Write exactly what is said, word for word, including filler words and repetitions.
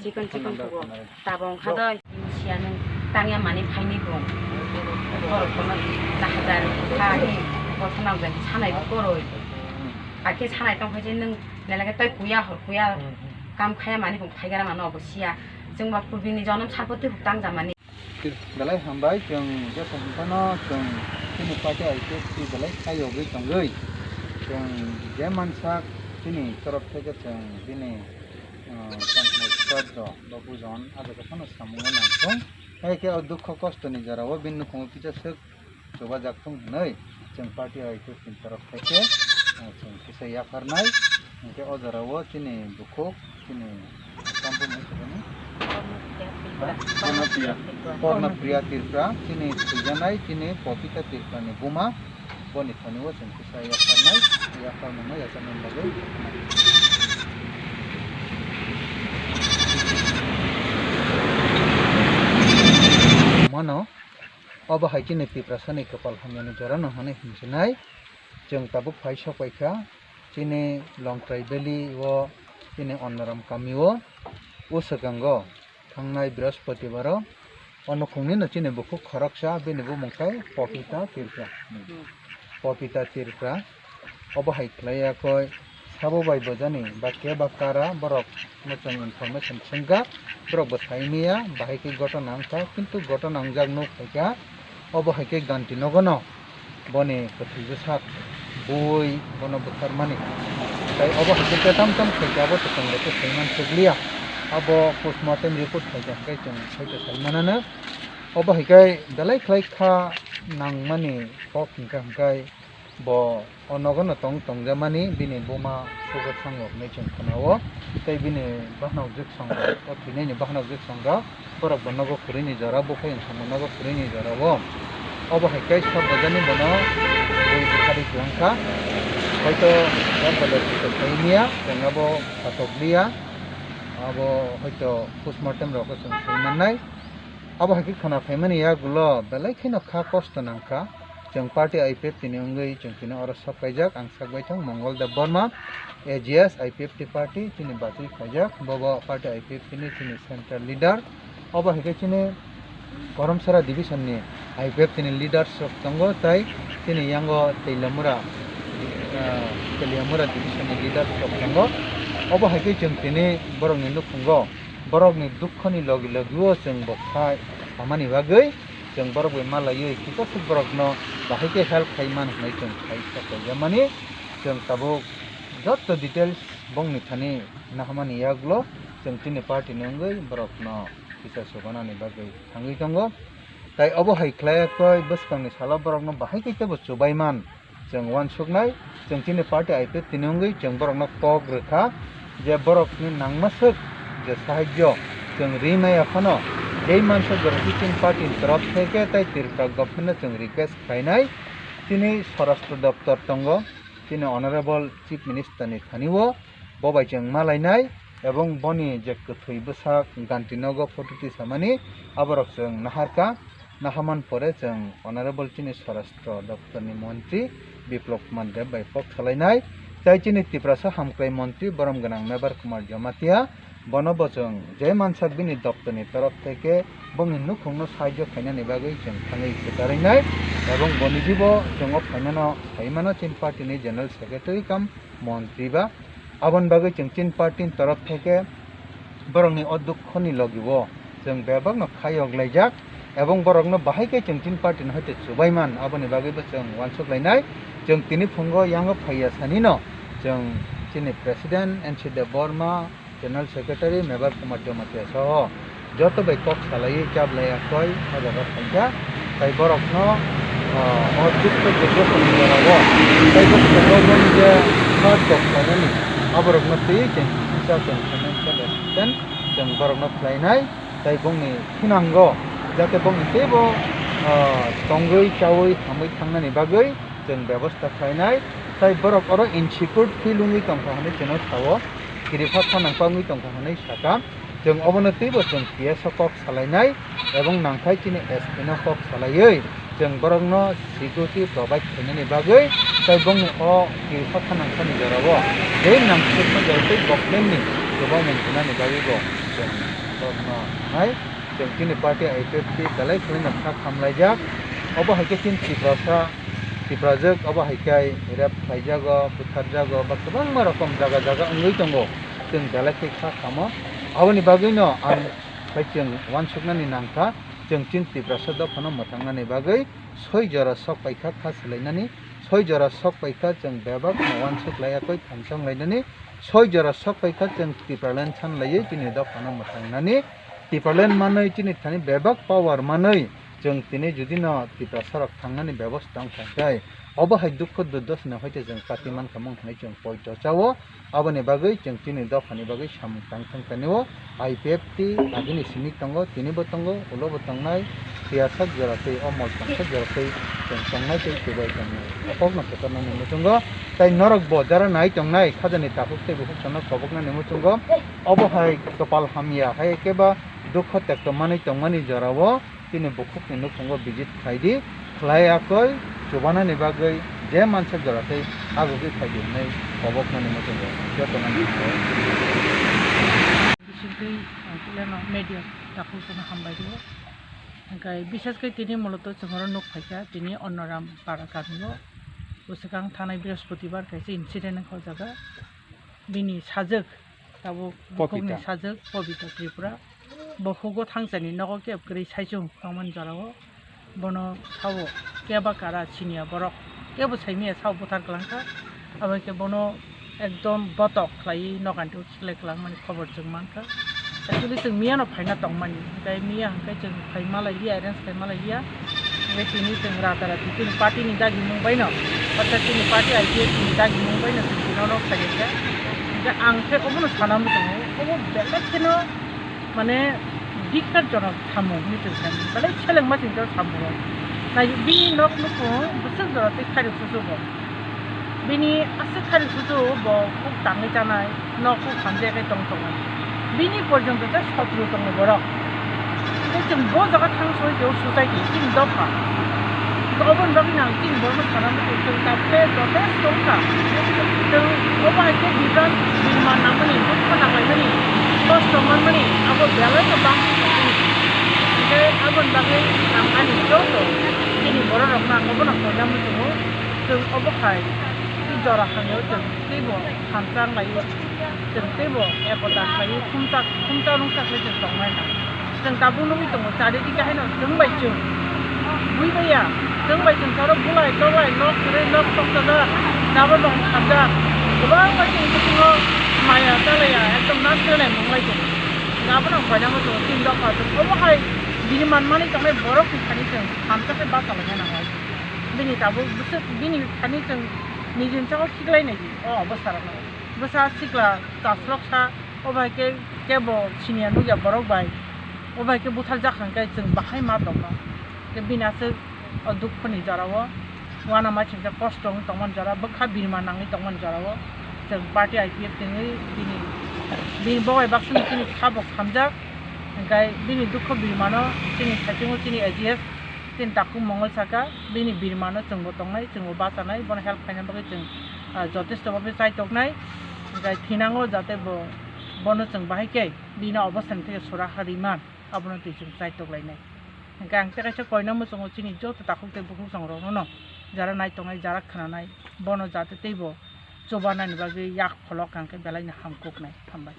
Chikon chikon tugo. Tabong kha doi. Siya nung tangya mani phaini bung. Borok kono ta hajar kha hi. Kothoma jani sanai bo koroi. Akhe sanai tong kha je nung nelage toi kuya hor kuya. Kam khaya mani bung phaigara mano obo siya. Jeng ba purbi ni jonom sarpoti huk tang jamani. Belai hambai, chwng jesa hinphano chwng chini party I P F T belai kha yogwi tongwi. Chwng je mansak chini torof theke chwng bini, ah, tongthai sir do, bo bujon, ah jaga phano samungo nangkung. Hai khe o dukho kosto ni jora o bini nukhungo kisa swk chubajak thung hwnwi chwng party I P F T ni torof theke, ah, chwng kisa yapharnai. Hinkhe o jora o chini bukhuk, chini Kampung ni sibini? Pornopriya. Pornopriya Tripura, chini thwijanai, chini Popita Tripura ni buma, boni thani o chwng kisa yapharnai, yapharmung no yachakna bagwi. Mano, obo hai chini Tiprasa ni kwpal hamya ni jora no hwnwi hinchinai, chwng tabuk phai sok pai kha, chini Longtrai Valley o, chini Onnoram kami o, o swkango. Thangnai Brihaspotibaro o nukhungni no chini bukhuk khoroksa, bini bumung khe Popita Tripura. Popita Tripura. Obo hai khlai ya koi sabo bai bojani ba keba kara borok no chwng information swngkha, borok bo sai manya bahai khe gotona wngkha, kintu gotona wngjak nuk phaikha. Obo hai khe ganti nogo no boni kwthwi bwsak bui bono bwtharmani. Tai obo hai khe tei tam tam khaikhe abo to chwng bo khe saiman sukliya. Abo postmortem report khaikha hwnkhe chwng saito saimanano. Obo hai khe belai khlai kha nangmani kok hwnkha hwnkhe bo o nogo no tong tongjamani bini buma sugo thango hwnwi chwng khna-o. Tei bini bahanok jwksong rok, o thwinaini bahanok jwksong rok, borok bo nogo kwrwini jora, buphai wngkha nogo kwrwini jora o. Obo hai khe sok bwjani bono bui bwkhari kwlangkha. Hoito o kodor kisor sai manya, chwng abo phatok liya. Abo hoito postmortem rok o chwng sai mannai. Abo hai khe khna phaimani yagulo belai kheno kha kosto nangkha. Chwng party I P F T ni wngwi chwng tini oro sok kaijak. Ang sak bai thang Mongol Deb Borma, A G S I P F T party chini batwi khaijak. Bobo party I P F T ni chini central leader. Obo hai khe chini Karamsara division ni I P F T ni leaders rok tongo, tai chini yango Teliamura, ah, Teliamura division ni leaders rok tongo. Obo hai khe chwng tini borokni nukhungo borokni dukhoni logi logi o chwng bo kha samani bagwi chwng borok bai malaiwi kisa swk borokno bahai khe help khai man hwnwi chwng khai saklaijamani. Chwng tabuk joto details bongni thani naharmani yagulo chwng chini party ni wngwi borokno kisa chubanani bagwi thangwi tongo. Tai obo hai khlai khe bwskangni salo borokno bahai khe teibo chubai man. Chwng uansuknai, chwng chini party I P F T ni wngwi chwng borokno kok rwkha je borokni nangmaswk je sahajyo chwng ri maya phano, tei manswk borok chini party ni torof theke tei Tripura government no chwng request khlainai. Chini Swarashtra Doptor tongo, chini Honorable Chief Minister ni thani o, bo bai chwng malainai. Ebong boni je kwthwi bwsak ganti nogo photo tisamani, aborok chwng naharkha. Naharman pore chwng Honorable chini Swarashtra Doptor ni Montri Biplab Kumar Deb bai kok salainai. Tai chini Tiprasa Hamkrai Montri borom gwnang Mebar Kumar Jamatia, bono bo chwng je mansak bini doptor ni torof theke bongni nukhungno sahajyo khainani bagwi chwng thangwi kwcharwinai. Ebong boni jibo chwng o phainano saimano chini party ni General Secretary cum Montri ba. Aboni bagwi chwng chini party ni torof theke borokni o dukhoni logi o chwng bebakno khayok laijak, ebong borokno bahai khe chwng chini party ni hoite chubai man, aboni bagwi bo chwng uansuk lainai. Chwng tini phungo yango phaiya sani no chwng chini President N C Debbarma, General Secretary Mebar Kumar Jamatia soho joto bai kok salaiwi chablai akhoi o jaga phaikha. Tai borokno, ah, o dukho dukho songni jora o tai bo khoroknwi je third kok khlainani aborokno twiwi chwng kisa chwng financial assistance chwng borokno khlainai. Tai bongni thinango jate bongni teibo, ah, tongwi chawi hamwi thangnani bagwi chwng bebosta khlainai. Tai borok oro insecure feel wngwi tongkha hwnwi chwngno sao, kiriphak kha nangpangwi tongkha hwnwi sakha. Chwng obono teibo chwng P S o kok salainai ebong nangkhai chini S P no kok salaiwi chwng borokno security provide khainani bagwi tai bongni o kiriphak kha nangkhani jorao tei nangkukma jorao tei government ni chubaimung rwnani bagwi bo Borno hai chwng chini party I P F T belai khwlaino kha khamlaijak. Obo hai khe chini Tiprasa, Tiprajwk obo hai khe rape khlaijago, butharjago, ba kwbangma rokom jaga jaga wngwi tongo. Chwng belai khe kha khamo. Aboni bagwino ang bai chwng uansuknani nangkha, chwng chini Tiprasa dophano mwthangnani bagwi soi jora sok paikha kha swlainani, soi jora sok paikha chwng bebak no uansuk laiya koi thansa wnglainani, soi jora sok paikha chwng Tipraland san laiwi chini dophano mwthangnani, Tipraland manwi chini thani bebak power manwi chwng tini judino Tiprasa rok thangnani bebosta wngkha khe, obo hai dukho durdoshani hoite chwng kati mankha mung hinwi chwng poito chao. Aboni bagwi chwng chini dophani bagwi samung tang thang tanio. I P F T agini simi tongo, tinibo tongo, ulobo tongnai, phiya sak jora tei o mol tong sak jora tei chwng tongnai tei chubai tongnai. O kokno phetornani muchungo, tei norokbo jara nai tongnai, khajani takhuk tei bukhuk sano koboknani muchungo. Obo hai kwpal hamya, hai khe ba dukho tekto manwi tongmani jorao, chini bukhukni nukhungo visit khlai di, khlai yakoi chubanani bagwi je mansak jora tei agugwi phai di hwnwi koboknani muchungo joto nang bisingtwi ang kile no media takhuk sano hambai rio. Hingkai bisas khe tini muloto chwng oro nuk phaikha, tini Onnoram para kamio bwswkang thanai Brihospoti bar kaisa incident wngkha o jaga. Bini sajwk tabuk bukhukni Popita. Sajwk Pobita Tripura. Bo hugo thangchani nogo kebo kwrwi saichung tongmani jorao. Bono sao keba kara siniya borok. Kebo saimanya sao buthar kwlangkha. Abo khe bono ekdom botok khlaiwi nokanti uchi khlai kwlangmani khobor chwng mankha. Actually chwng miyano phaina tongmani. Hwnkhe miya hwnkhe chwng phai malai liya, arrange khai malai liya. Hingke tini chwng rata rati chini party ni dagi mung bai no, orthat chini party I P F T ni dagi mung bai no chwng tini ono khaijak kha. Hingke ang khe obono sana muchungo, obo belai kheno mane dikkat jonok samung hinwi chwng sai, belai selengma chwng samung o. Nai bini nok nukhung bwswk jora tei khairok susu bo. Bini aswk khairok susu bo kuk tangwi chanai. Nok kuk hamjak khe tong tongo. Bini porjonto tei sotro tongo borok. Tei chwng bo jaga thang soi khe o society chini dopha. Oboni bagwi no ang chini borokno sana muchungo, chwng tabukhe jotesto wngkha. Chwng obo hai khe bibran birman nangmani, dukha nanglaimani, kosto manmani abo belai no bangwi tongmani. Hingkhe aboni bagwi ang ani joto chini bororokno ang obono koina muchungo. Chwng obo hai jora hamya o chwng teibo hamchang lai o. Chwng teibo ekota khlaiwi khumchak, khumchak nungchak khlai chwng tongmani nang. Chwng tabuk nugwi tongo, charidike haino chwng bai chwng, bui bai ya, chwng bai chwng sa oro bulai toklai, nok kwrwi, nok tokchajak, jabra bai hamjak, kwbangma chwng bisingo maya chalaiya, ekdom naslenai mung lai tongo. Chwng abono ang koinama tongo, chini dopha chwng omo hai bini manmani tongnai borokni thani chwng hamjakhe bachalaina nango. Bini tabuk bwswk bini thani chwng nijini saka khiklai nai di, o obostha rokno. Bwsa sikla chasloksa, obo hai khe kebo siniya nukya borok bai, obo hai khe butharjak hwnkhe chwng bahai ma tongno. Khe bini aswk o dukhoni jorao uanama chwngsa kosto wng tongmani jora, bwkha birma nangwi tongmani jorao chwng party I P F T ni bini, bini bobai baksani chini kha bo khamjak, hwnkhe bini dukho birmano chini saichungo chini A G S chini takhuk Mongol saka, bini birmano chwngbo tongnai, chwngbo bachanai, bono help khaina bagwi chwng, ah, jotesto bhabe chaitoknai, hwnkhe thinango jate bo, bono chwng bahai khe bini obostani theke sora ha rwimani, abono twi chwng chaitoklainai. Hwnkhe ang tei kaisa koina muchungo chini joto takhuk tei bukhuk chongrokno, jara nai tongnai, jara khnanai, bono jate teibo chubanani bagwi yak pholok hwnkhe belaino hamkuknai. Hambai.